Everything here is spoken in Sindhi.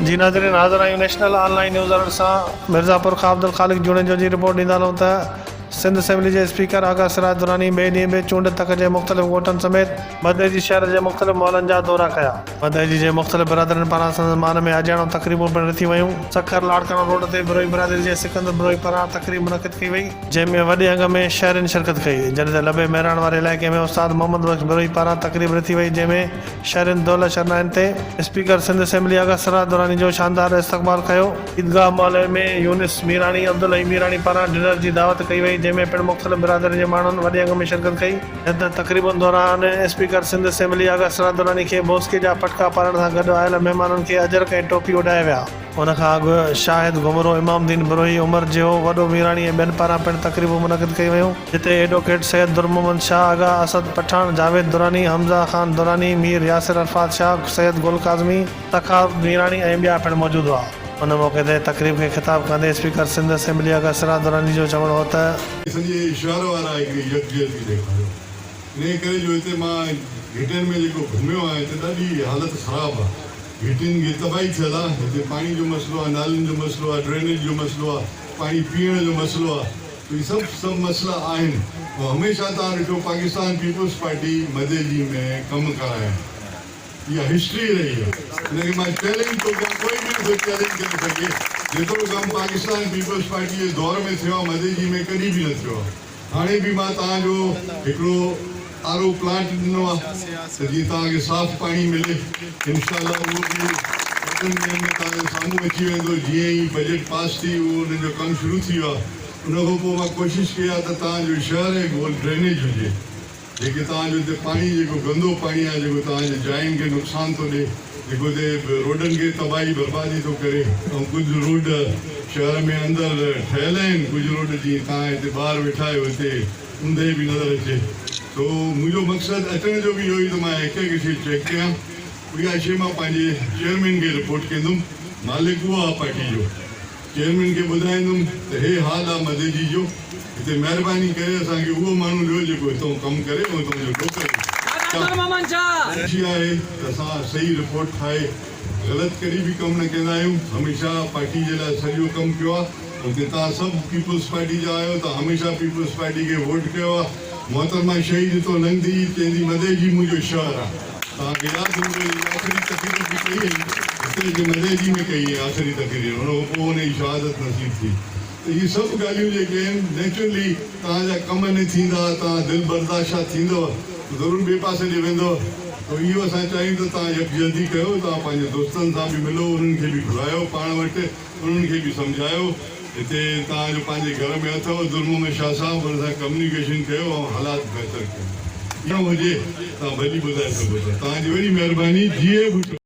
جي ناظرين حاضر آهيون نيشنل آن لائين نيوز الرٽ سان مرزاپور کان عبدالخالق جوڻيجو جي رپورٽ ڏيندا هلون ته سنڌ اسيمبلي جي اسپيڪر آغا سراج دراني ٻئي ڏينهن به چونڊ تڪ جي مختلف ڳوٺن سميت مدئجي شهر جي مختلف محلن جا دورا ڪيا. مدئجي جي مختلف برادرين پاران سندس مان ۾ آجياڻو تقريبون پڻ رٿيون ويون. سکر لاڙڪاڻو روڊ تي بروهي برادري جي سڪندر بروهي پاران تقريب منعقد ڪئي وئي. جنهن ۾ وڏي انگ ۾ شهرين شرڪت ڪئي. جڏهن ته لبي مهراڻ واري علائقي ۾ استاد محمد بخش بروهي پاران تقريب رٿي وئي جنهن ۾ شهرين دهل شرنائين تي اسپيڪر سنڌ اسيمبلي آغا سراج دراني جو شاندار استقبال ڪيو. عيدگاهه محلي ۾ يونس ميراڻي، عبدالحئي ميراڻي پاران ڊنر جي دعوت ڪئي وئي جنهن ۾ پڻ مختلف برادرين جي ماڻهن وڏي انگ ۾ شرڪت ڪئي. جڏهن ته تقريبن دوران اسپيڪر سنڌ اسيمبلي آغا سراج دراني کي بوسڪي جا پٽڪا پارائڻ سان گڏ آيل مهمانن کي اجرڪ ۽ ٽوپي اوڍايا ويا. ان کان اڳ شاهد گهمرو، امام الدين بروهي، عمر جيهو، وڏو ميراڻي ۽ ٻين پاران پڻ تقريبون منعقد ڪيون ويون، جتي ايڊووڪيٽ سيد در محمد شاهه، آغا اسد پٺاڻ، جاويد دراني، حمزه خان دراني، مير ياسر عرفات شاهه، سيد گل ڪاظمي، سخاوت ميراڻي ۽ ٻيا پڻ موجود هئا. ان موقعي تي تقريب کي خطاب ڪندي اسپيڪر سنڌ اسيمبلي آغا سراج دراني جو چوڻ هو ته، سڄي شهر وارا هڪڙي يڪجهتي ڏيکاريو. انهيء ڪري جو هتي مان گهٽين ۾ جيڪو گهميو آهيان هتي ڏاڍي حالت خراب آهي. گهٽين کي تباهي ٿيل آهي. هتي پاڻي جو مسئلو آهي، نالين جو مسئلو آهي، ڊرينيج جو مسئلو آهي، پاڻي پيئڻ جو مسئلو آهي. ته اهي سڀ سڀ مسئلا آهن ۽ هميشه توهان ڏٺو پاڪستان پيپلز پارٽي مديجي ۾ ڪم ڪرايا آهن. اها هسٽري رهي آهي. ان کي مان چئلينج ٿو ڪيان ڪوئي به نٿو چئلينج ڪري سگهي. جيترو ڪم پاڪستان پيپلز پارٽي جي دور ۾ ٿيو آهي مديجي ۾ ڪڏهن به نه ٿيو آهي. هاڻي به مان توهان جو هڪڙو آر او پلانٽ ڏنو آهي ته جيئن توهان کي صاف پاڻي ملي. انشاء الله اهو به ٻه ٽن ڏينهن ۾ توهان جي سامهون اچي ويندو. جيئن ئي بجيٽ پاس ٿي اهو انهن جو ڪم شروع ٿي ويو آهي. ان کان پوء مان ڪوشش ڪئي آهي ته توهان جو شهر ۽ گول ڊرينيج هجي. جيڪي توهان جو هتي پاڻي جيڪو گندو پاڻي آهي جيڪو توهان جي جاين کي نقصان ٿو ڏي جيڪو هتي روڊن کي تباهي بربادي ٿو ڪري ۽ ڪجهه روڊ شهر ۾ اندر ٺهيل آهن ڪجهه روڊ جيئن توهان هتي ٻاهر ويٺا آهيو هتي اوندهه به نظر اچي سو منهنجو مقصد اچڻ جو به اهو ئي ته مان هڪ هڪ شي چيڪ ڪيان اها شي مان پنهنجي چيئرمين کي رپورٽ ڪندم مالڪ اهو آهي پارٽي جو. چيئرمين کي ٻڌائيندم ته هي حال آ مديجي جو، هتي مهرباني ڪري اسان کي اهو ماڻهو ڏيو جيڪو هتئون ڪم ڪري ۽ هتئون جو لوڪل هجي. خوشي آهي ته اسان صحيح رپورٽ ٺاهي غلط ڪڏهن به ڪم نه ڪندا آهيون هميشه پارٽي جي لاء سڄو ڪم ڪيو آ اتي توهان سڀ پيپلز پارٽي جا آهيو توهان هميشه پيپلز پارٽي کي ووٽ ڪيو آ محترمه شهيد هتو لنگهندي چيندي مديجي منهنجو شهر آ. توهان کي ياد هوندو هي آخري تقرير به ڪئي هئي هتي جي مدئجي ۾ ڪئي هئي آخري تقرير ان کان پوء ان جي شهادت نصيب ٿي ته اهي سڀ ڳالهيون جيڪي آهن نيچرلي توهان جا ڪم نه ٿيندا توهان دل برداشته ٿيندؤ ته ضرور ٻئي پاسي ڏي ويندؤ ته اهو اسان چاهيون ته توهان يڪجهتي ڪيو توهان پنهنجي دوستن سان به ملو انهن کي به گهرايو پاڻ وٽ انهن کي به سمجهايو هتي توهان جو پنهنجي گهر ۾ اٿئو درمحمد شاهه صاحب ان سان ڪميونيڪيشن ڪيو ۽ حالات بهتر ڪيو. ائين هجي توهان ڀلي ٻڌائي سگهو ٿا. توهان جي وڏي مهرباني جيئي ڀٽو.